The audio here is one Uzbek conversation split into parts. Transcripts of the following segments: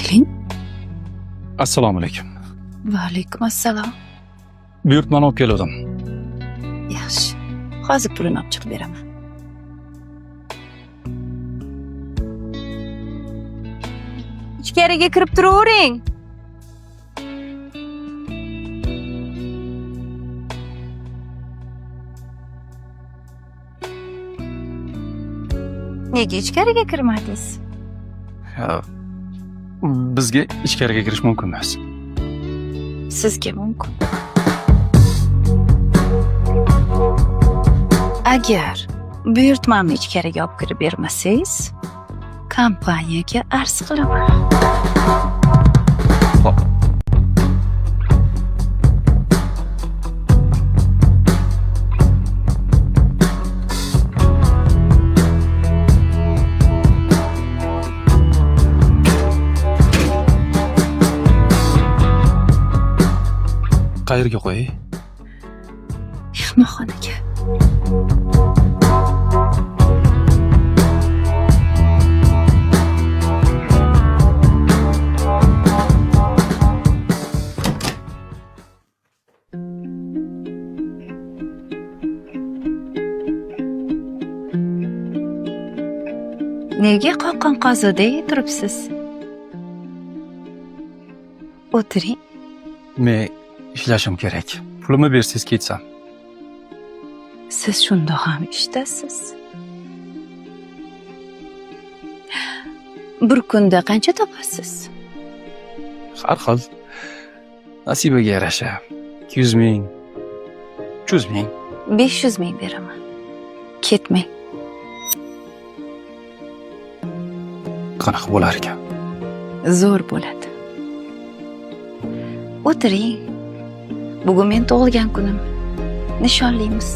Keling. Assalomu alaykum. Va alaykum assalom. Buyurtmani olib keluvdim. Yaxshi. Hozir pulini olib chiqib beraman. Ichkariga kirib turavering. Nega ichkariga kirmadingiz? Ya, bizga ichkariga kirish mumkin emas. Sizga mumkin. Agar buyurtmamni ichkariga olib kirib bermasangiz, kompaniyaga arz qilaman. Xo'p. Qayerga qo'yay? Mehmonxonaga. Nega qoqqan qozidek turibsiz? O'tiring. Men ishlashim kerak. Pulimni bersangiz ketsam. Siz shundoq ham ishdasiz. Bir kunda qancha topasiz? Har xil. Nasibaga yarasha. 200 ming, 300 ming. 500 ming beraman. Ketmang. Qanaqa bo'lar ekan? Zo'r bo'ladi. O'tiring. Bugun men tug'ilgan kunim. Nishonlaymiz.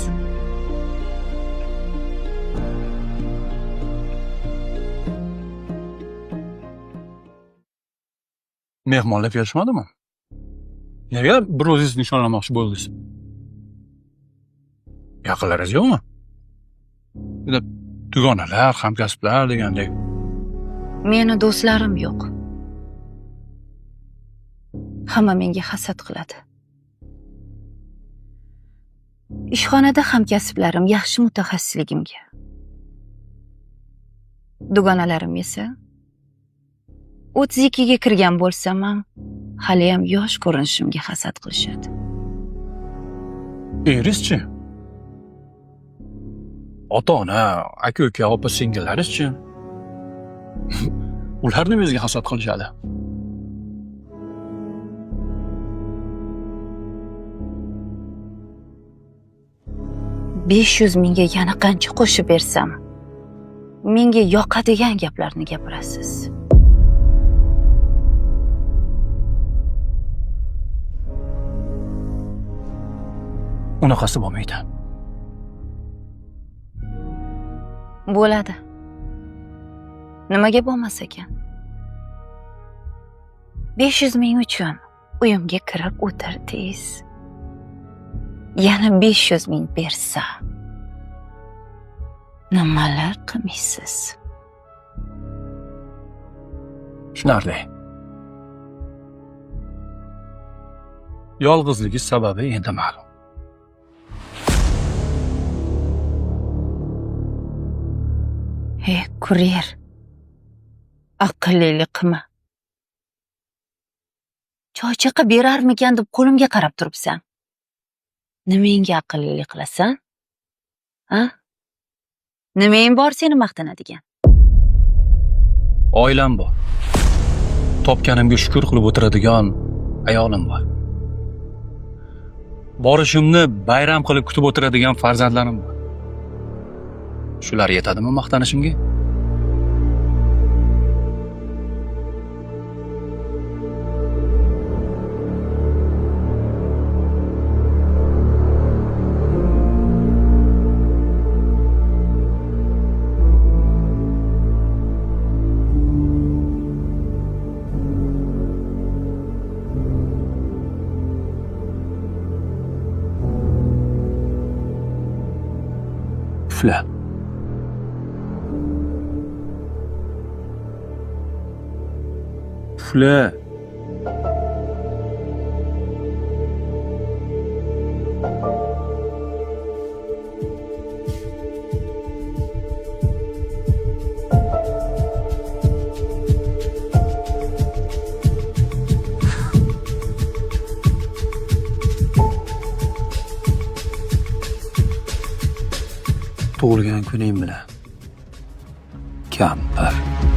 Mehmonlar kelishmadimi? Nega bir o'zingiz nishonlamoqchi bo'ldingiz? Yaqinlaringiz yo'qmi? Dugonalar, hamkasblar degandek. Meni do'stlarim yo'q. Hamma menga hasad qiladi. Ishxonada hamkasblarim yaxshi mutaxassisligimga. Dugonalarim esa 32 ga kirgan bo'lsam ham haliyam yosh ko'rinishimga hasad qilishadi. Eringiz-chi? Ota-ona, aka-uka, opa-singillaringiz-chi? Ular nimangizga hasad qilishadi? 500 mingga yana qancha qo'shib bersam, menga yoqadigan gaplarni gapirasiz. Unaqasi bo'lmaydi. Bo'ladi. Nimaga bo'lmas ekan? 500 ming uchun uyimga kirib o'tirdingiz. Yana 500 ming bersa, nimalar qilmaysiz? Tushunarli. Yolg'izligi sababi endi ma'lum. Ey, kuryer. Aqllilik qilma. Choychaqa berarmikan deb qo'limga qarab turibsan. Nimangga aqllilik qilasan? Ha? Nimang bor seni maqtanadigan? Oilam bor. Topganimga shukr qilib o'tiradigan ayolim bor. Borishimni bayram qilib kutib o'tiradigan farzandlarim bor. Shular yetadimi maqtanishimga? Pufla. Uxla. Tug'ilgan kuning bilan. Kampir.